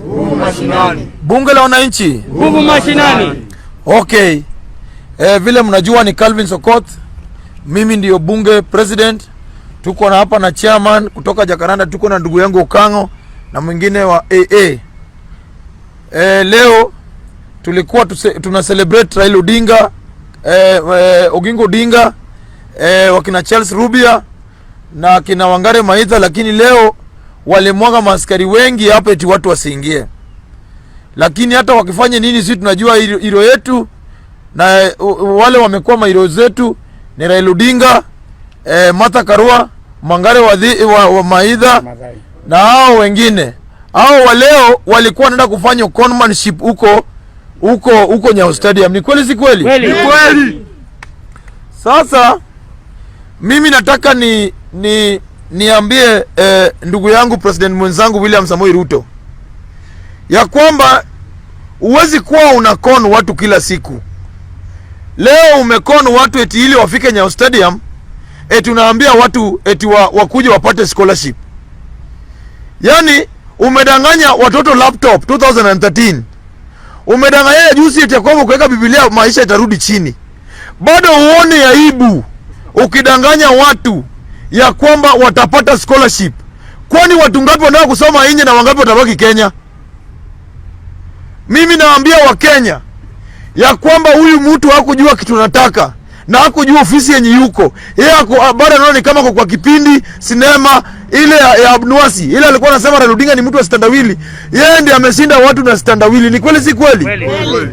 Nguvu mashinani. Bunge la Wananchi. Nguvu mashinani. Okay. Vile mnajua ni Calvin Sokot. Mimi ndio bunge president. Tuko na hapa na chairman kutoka Jacaranda, tuko na ndugu yangu Okango na mwingine wa AA. Leo tulikuwa tuna celebrate Raila Odinga, Oginga Odinga, wakina Charles Rubia na kina Wangari Maathai, lakini leo walimwaga maaskari wengi hapa eti watu wasiingie. Lakini hata wakifanya nini, sisi tunajua hero yetu na wale wamekuwa mahero zetu ni Raila Odinga, Martha Karua, Wangari wa Maathai na hao wengine. Hao wa leo walikuwa wanaenda kufanya conmanship huko huko huko Nyayo Stadium. Ni kweli si kweli? Kweli. Kweli. Sasa mimi nataka ni niambie ndugu yangu president mwenzangu William Samoei Ruto ya kwamba huwezi kuwa unacon watu kila siku. Leo umecon watu eti ili wafike Nyayo Stadium, eti unaambia watu eti wakuje wapate scholarship. Yaani umedanganya watoto laptop 2013. Umedanganya juzi eti ya kwamba kuweka Biblia maisha itarudi chini. Bado huoni aibu ukidanganya watu ya kwamba watapata scholarship? Kwani watu ngapi wanataka kusoma nje na wangapi watabaki Kenya? Mimi naambia Wakenya ya kwamba huyu mtu hakujua kitu nataka na hakujua ofisi yenye yuko yeye, ako bado anaona ni kama kwa kipindi sinema ile ya Abnuasi ile alikuwa anasema Raila Odinga ni mtu wa standawili. Yeye ndiye ameshinda watu na standawili. Ni kweli si kweli? Kweli.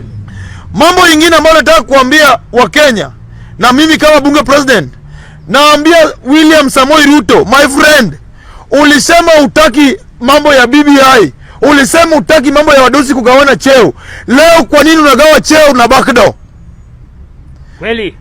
Mambo ingine ambayo nataka kuambia Wakenya na mimi kama bunge president, naambia William Samoei Ruto, my friend, ulisema utaki mambo ya BBI, ulisema utaki mambo ya wadosi kugawana cheo. Leo kwa nini unagawa cheo na backdoor? Kweli.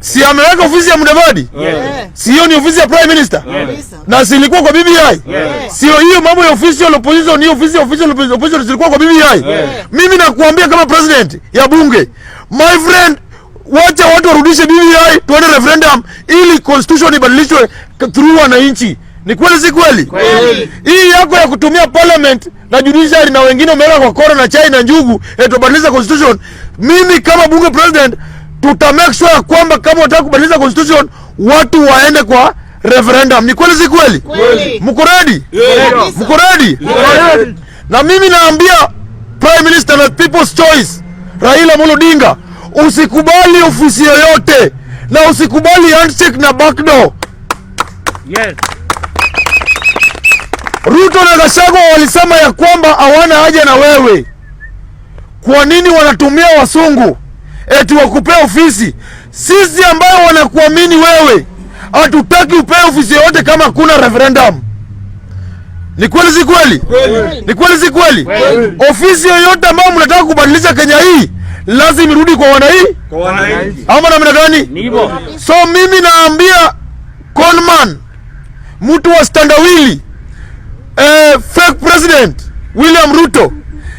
Si ameweka ofisi ya Mudavadi? Yes. Si hiyo ni ofisi ya prime minister? Yes. Na si ilikuwa kwa BBI? Yes. Sio hiyo mambo ya official opposition, hiyo ofisi ya official opposition zilikuwa kwa BBI? Yes. Mimi nakuambia kama president ya bunge, my friend, wacha watu warudishe BBI, tuende referendum ili constitution ibadilishwe through wananchi. Ni kweli si kweli? Kweli. Hii yako ya kutumia parliament na judiciary na wengine umeweka kwa kora na chai na njugu eti tubadilisha constitution. Mimi kama bunge president tuta make sure ya kwamba kama unataka kubadilisha constitution, watu waende kwa referendum. Ni kweli si kweli? Kweli. Mko ready? Yes. Mko ready? Yes. Na mimi naambia Prime Minister na People's Choice Raila Amolo Odinga, usikubali ofisi yoyote na usikubali handshake na backdoor. Ruto na Gachagua walisema ya kwamba hawana haja na wewe. Kwa nini wanatumia wasungu eti wakupea ofisi? Sisi ambao wanakuamini wewe hatutaki upewe ofisi yoyote kama hakuna referendum. Ni kweli si kweli? Ni kweli si kweli? Kweli. Ofisi yoyote ambayo mnataka kubadilisha Kenya hii lazima irudi kwa wananchi, Kwa wananchi. ama namna gani? Ni hivyo. So mimi naambia conman, mtu wa standawili, fake president William Ruto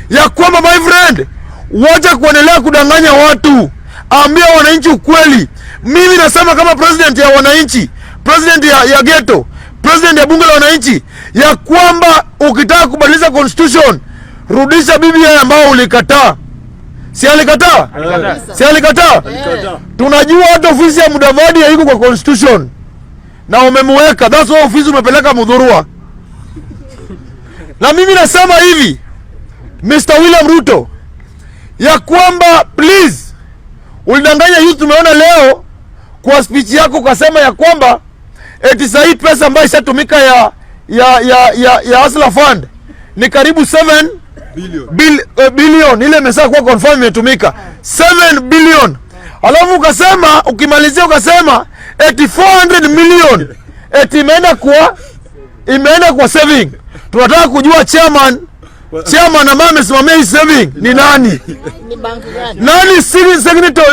ya kwamba, my friend, wacha kuendelea kudanganya watu, ambia wananchi ukweli. Mimi nasema kama president ya wananchi, president ya ghetto, president ya bunge la wananchi, ya kwamba ukitaka kubadilisha constitution, rudisha BBI ambao ulikataa. Si alikataa? Si alikataa? Tunajua hata ofisi ya Mudavadi haiko kwa constitution na umemweka, that's why ofisi umepeleka Muthurwa. Na mimi nasema hivi, Mr. William Ruto, ya kwamba please, ulidanganya youth. Tumeona leo kwa speech yako ukasema ya kwamba eti sahii pesa ambayo ishatumika ya Hustler Fund ni karibu 7 Billion. Billion ile imesha kuwa confirm imetumika 7 billion, alafu ukasema, ukimalizia ukasema eti 400 million eti imeenda kwa saving. Tunataka kujua chairman ambaye amesimamia hii saving ni nani? Ni bank gani? Nani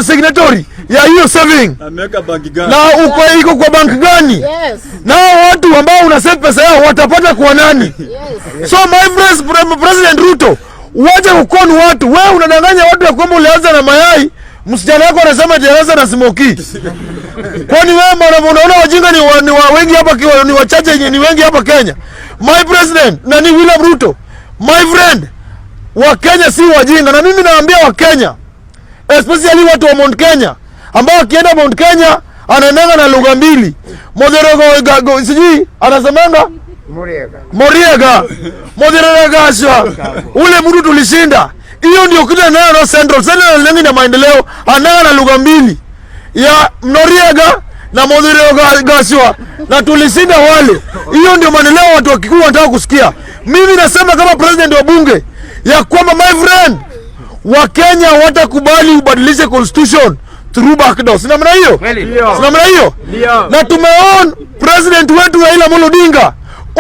signatory ya hiyo saving? Ameweka banki gani? Na uko iko kwa bank gani? Na hao watu ambao una save pesa yao watapata kwa nani? So my friends, President Ruto, wacha kucon watu. Wewe unadanganya watu ya kwamba ulianza na mayai, msichana wako anasema ati alianza na smoky. Kwani wewe mbona unaona wajinga ni wengi hapa ni wachache, ni wengi hapa Kenya? My president, nani, William Ruto, my friend, Wakenya si wajinga, na mimi naambia Wakenya, especially watu wa Mount Kenya, ambao akienda Mount Kenya anaendanga na lugha mbili, Modherogo sijui anasemanga Moriega, Modherogasha, ule mtu tulishinda. Hiyo ndio kitu anayo na Central. Central analenga na maendeleo, anayo na lugha mbili ya Noriega na Modherogasha, na tulishinda wale. Hiyo ndio maendeleo watu wa Kikuyu wanataka kusikia. Mimi nasema kama president wa bunge ya kwamba, my friend, Wakenya watakubali ubadilishe constitution through back door. Si namna hiyo? Si namna hiyo? Na tumeon president wetu Raila Amolo Odinga,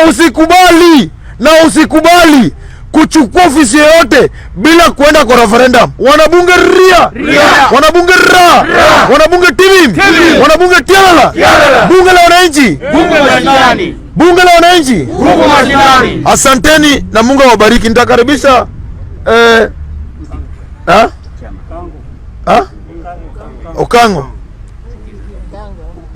usikubali na usikubali kuchukua ofisi yoyote bila kuenda kwa referendum. Wanabunge ria, wanabunge ra, wanabunge timim, wanabunge tialala, bunge la wananchi, Bunge mashinani. Bunge la wananchi. Bunge mashinani. Asanteni na Mungu awabariki. Nitakaribisha ha? Ha? Okango.